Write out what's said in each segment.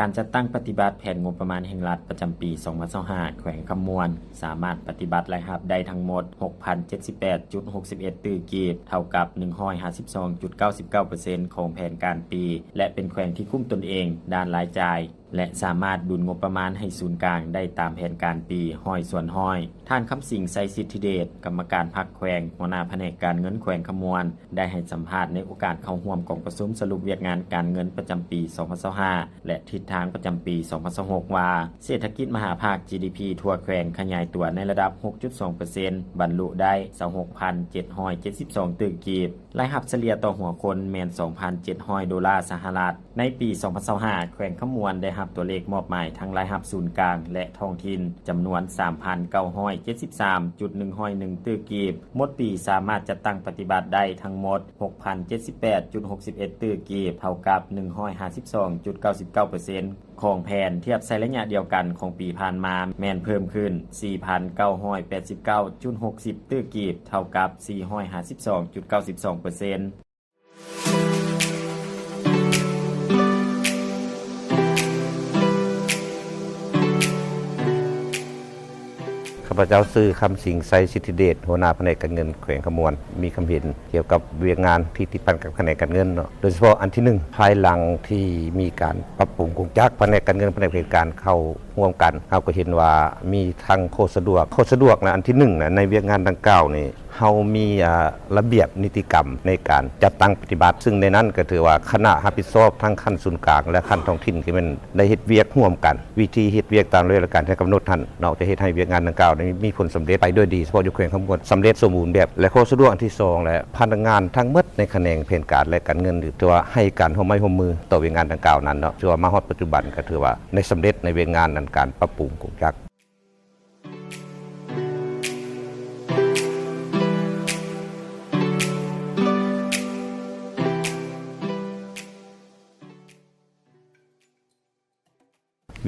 ການຈັດຕັ້ງປະຕິບັດແຜນງົບປະມານແຫ່ງລັດປະຈຳປີສອງພັນຊາວຫ້າ ແຂວງຄຳມ່ວນ ສາມາດປະຕິບັດລາຍຮັບໄດ້ທັງໝົດ ຫົກພັນເຈັດສິບແປດຈຸດຫົກສິບເອັດຕື້ກີບ ເທົ່າກັບ ໜຶ່ງຮ້ອຍຫ້າສິບສອງຈຸດເກົ້າສິບເກົ້າເປີເຊັນ ຂອງແຜນການປີ ແລະ ເປັນແຂວງທີ່ກຸ້ມຕົນເອງດ້ານລາຍຈ່າຍ ແລະ ສາມາດດຸນງົບປະມານໃຫ້ສູນກາງໄດ້ຕາມແຜນການປີ ຮ້ອຍສ່ວນຮ້ອຍ. ທ່ານ ຄຳສິງ ໄຊສິດທິເດດ ກຳມະການພັກແຂວງ, ຫົວໜ້າພະແນກການເງິນແຂວງຄຳມ່ວນ ໄດ້ໃຫ້ສຳພາດໃນໂອກາດເຂົ້າຮ່ວມກອງປະຊຸມສະຫຼຸບວຽກງານການເງິນປະຈຳປີສອງພັນຊາວຫ້າ ແລະ ທິດທາງປະຈຳປີສອງພັນຊາວຫົກ ວ່າ ເສດຖະກິດມະຫາພາກ ຈີດີພີ ທົ່ວແຂວງຂະຫຍາຍຕົວໃນລະດັບ ຫົກຈຸດສອງເປີເຊັນ ບັນລຸໄດ້ ຊາວຫົກພັນເຈັດຮ້ອຍເຈັດສິບສອງຕື້ກີບ. ລາຍຮັບສະເລ່ຍຕໍ່ຫົວຄົນແມ່ນ ສອງພັນເຈັດຮ້ອຍໂດລາສະຫະລັດ. ໃນປີສອງພັນຊາວຫ້າ ແຂວງຄຳມ່ວນໄດ້ຮັບຕົວເລກມອບໝາຍທັງລາຍຮັບສູນກາງ ແລະ ທ້ອງຖິ່ນ ຈຳນວນ ສາມພັນເກົ້າຮ້ອຍເຈັດສິບສາມຈຸດໜຶ່ງຮ້ອຍໜຶ່ງຕື້ກີບ. ໝົດປີສາມາດຈັດຕັ້ງປະຕິບັດໄດ້ທັງໝົດ ຫົກພັນເຈັດສິບແປດຈຸດຫົກສິບເອັດຕື້ກີບ ເທົ່າກັບ ໜຶ່ງຮ້ອຍຫ້າສິບສອງຈຸດເກົ້າສິບເກົ້າເປີເຊັນ ຂອງແຜນ. ທຽບໃສ່ໄລຍະດຽວກັນຂອງປີຜ່ານມາ ແມ່ນເພີ່ມຂຶ້ນ ສີ່ພັນເກົ້າຮ້ອຍແປດສິບເກົ້າຈຸດຫົກສິບຕື້ກີບ ເທົ່າກັບ ສີ່ຮ້ອຍຫ້າສິບສອງຈຸດເກົ້າສິບສອງເປີເຊັນ. ຂ້າພະເຈົ້າຊື່ ຄຳສິງ ໄຊສິດທິເດດ ຫົວໜ້າພະແນກການເງິນແຂວງຄຳມ່ວນ ມີຄຳເຫັນກ່ຽວກັບວຽກງານທີ່ຕິດພັນກັບຂະແໜງການເງິນເນາະ ໂດຍສະເພາະອັນທີໜຶ່ງ ພາຍຫຼັງທີ່ມີການປັບປຸງກົງຈັກ ພະແນກການເງິນ ພະແນກບໍລິຫານການເຂົ້າຮ່ວມກັນ ເຮົາກໍເຫັນວ່າມີທັງຂໍ້ສະດວກ ຂໍ້ສະດວກນະ ອັນທີໜຶ່ງນະ ໃນວຽກງານດັ່ງກ່າວນີ້ ເຮົາມີ ອາ ລະບຽບນິຕິກຳໃນການຈັດຕັ້ງປະຕິບັດ ຊຶ່ງໃນນັ້ນກໍຖືວ່າຄະນະຮັບຜິດຊອບທັງຂັ້ນສູນກາງ ແລະ ຂັ້ນທ້ອງຖິ່ນ ກໍແມ່ນໄດ້ເຮັດວຽກຮ່ວມກັນ ວິທີເຮັດວຽກຕາມລະບຽບການທີ່ກຳນົດຫັ້ນເນາະ ຈະເຮັດໃຫ້ວຽກງານດັ່ງກ່າວນີ້ມີຜົນສຳເລັດໄປດ້ວຍດີ ສະເພາະຢູ່ແຂວງຄຳມ່ວນ ສຳເລັດສົມບູນແບບ ແລະ ຂໍ້ສະດວກອັນທີສອງ ແລະ ພະນັກງານທັງໝົດໃນຂະແໜງແຜນການ ແລະ ການເງິນ ຖືວ່າໃຫ້ການຮ່ວມໄມ້ຮ່ວມມືຕໍ່ວຽກງານດັ່ງກ່າວນັ້ນເນາະ ຖືວ່າມາຮອດປັດຈຸບັນກໍຖືວ່າໄດ້ສຳເລັດໃນວຽກງານອັນການປັບປຸງກົງຈັກ.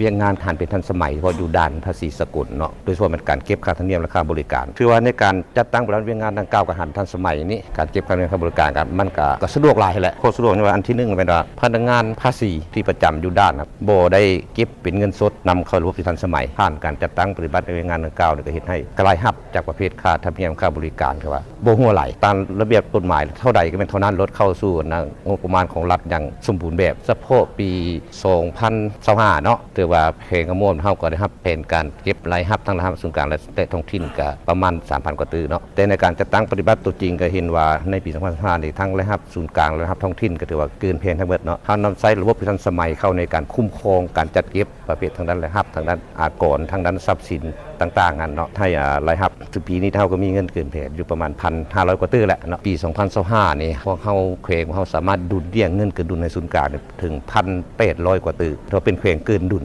ວຽກງານການເປັນທັນສະໄໝ ເພາະຢູ່ດ່ານພາສີສາກົນເນາະ ໂດຍສະເພາະແມ່ນການເກັບຄ່າທຳນຽມ ແລະ ຄ່າບໍລິການ ຖືວ່າໃນການຈັດຕັ້ງບໍລິການວຽກງານດັ່ງກ່າວ ການຫັນທັນສະໄໝນີ້ ການເກັບຄ່າທຳນຽມ ຄ່າບໍລິການ ກໍມັນກໍ ກໍສະດວກຫຼາຍຫັ້ນແຫຼະ. ຂໍ້ສະດວກນີ້ວ່າ ອັນທີໜຶ່ງແມ່ນວ່າ ພະນັກງານພາສີທີ່ປະຈຳຢູ່ດ່ານນະ ບໍ່ໄດ້ເກັບເປັນເງິນສົດນຳເຂົ້າລະບົບທີ່ທັນສະໄໝ. ຜ່ານການຈັດຕັ້ງປະຕິບັດວຽກງານດັ່ງກ່າວນີ້ ກໍເຮັດໃຫ້ລາຍຮັບຈາກປະເພດຄ່າທຳນຽມ ຄ່າບໍລິການ ຄືວ່າ ບໍ່ຮົ່ວໄຫຼ ຕາມລະບຽບກົດໝາຍ ເທົ່າໃດກໍແມ່ນເທົ່ານັ້ນ ໂລດ ເຂົ້າສູ່ນະ ງົບປະມານຂອງລັດຢ່າງສົມບູນແບບ. ສະເພາະປີສອງພັນຊາວຫ້າເນາະ ຖືວ່າແຂວງຄຳມ່ວນເຮົາກໍໄດ້ຮັບແຜນການເກັບລາຍຮັບ ທັງລາຍຮັບສູນກາງ ແລະ ແລະ ທ້ອງຖິ່ນ ກໍປະມານສາມພັນກວ່າຕື້ເນາະ ແຕ່ໃນການຈັດຕັ້ງປະຕິບັດຕົວຈິງ ກໍເຫັນວ່າໃນປີສອງພັນຊາວຫ້ານີ້ ທັງລາຍຮັບສູນກາງ ແລະ ລາຍຮັບທ້ອງຖິ່ນ ກໍຖືວ່າເກີນແຜນທັງໝົດເນາະ. ເຮົານຳໃຊ້ລະບົບທີ່ທັນສະໄໝເຂົ້າໃນການຄຸ້ມຄອງການຈັດເກັບ ປະເພດທາງດ້ານລາຍຮັບ ທາງດ້ານອາກອນ ທາງດ້ານຊັບສິນຕ່າງໆນັ້ນເນາະ ໃຫ້ ອາ ລາຍຮັບ ຄືປີນີ້ເຮົາກໍມີເງິນເກີນແຜນຢູ່ປະມານພັນຫ້າຮ້ອຍກວ່າຕື້ແຫຼະເນາະ. ປີສອງພັນຊາວຫ້ານີ້ ພວກເຮົາ ແຂວງຂອງເຮົາສາມາດດຸນດ່ຽງເງິນເກີນດຸນໃຫ້ສູນກາງເຖິງພັນແປດຮ້ອຍກວ່າຕື້ ຖືວ່າເປັນແຂວງເກີນດຸນ.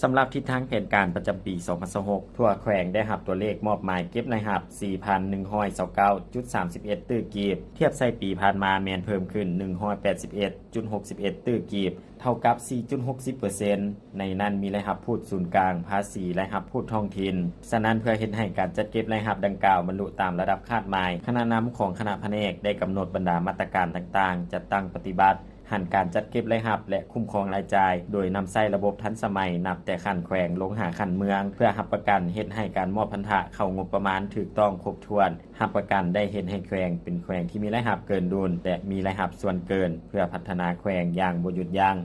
ສຳລັບທິດທາງແຜນການປະຈຳປີສອງພັນຊາວຫົກ ທົ່ວແຂວງໄດ້ຮັບຕົວເລກມອບໝາຍເກັບລາຍຮັບ ສີ່ພັນໜຶ່ງຮ້ອຍຊາວເກົ້າຈຸດສາມສິບເອັດຕື້ກີບ ທຽບໃສ່ປີຜ່ານມາແມ່ນເພີ່ມຂຶ້ນ ໜຶ່ງຮ້ອຍແປດສິບເອັດຈຸດຫົກສິບເອັດຕື້ກີບ ເທົ່າກັບ ສີ່ຈຸດຫົກສິບເປີເຊັນ. ໃນນັ້ນມີລາຍຮັບພູດສູນກາງ, ພາສີ, ລາຍຮັບພູດທ້ອງຖິ່ນ. ສະນັ້ນ ເພື່ອເຮັດໃຫ້ການຈັດເກັບລາຍຮັບດັ່ງກ່າວບັນລຸຕາມລະດັບຄາດໝາຍ, ຄະນະນຳຂອງຄະນະພະແນກໄດ້ກຳນົດບັນດາມາດຕະການຕ່າງໆ ຈັດຕັ້ງປະຕິບັດ ຫັນການຈັດເກັບລາຍຮັບ ແລະ ຄຸ້ມຄອງລາຍຈ່າຍ ໂດຍນຳໃຊ້ລະບົບທັນສະໄໝ ນັບແຕ່ຂັ້ນແຂວງລົງຫາຂັ້ນເມືອງ ເພື່ອຮັບປະກັນເຮັດໃຫ້ການມອບພັນທະເຂົ້າງົບປະມານຖືກຕ້ອງຄົບຖ້ວນ, ຮັບປະກັນໄດ້ເຮັດໃຫ້ແຂວງເປັນແຂວງທີ່ມີລາຍຮັບເກີນດຸນ ແລະ ມີລາຍຮັບສ່ວນເກີນ ເພື່ອພັດທະນາແຂວງຢ່າງບໍ່ຢຸດຢັ້ງ.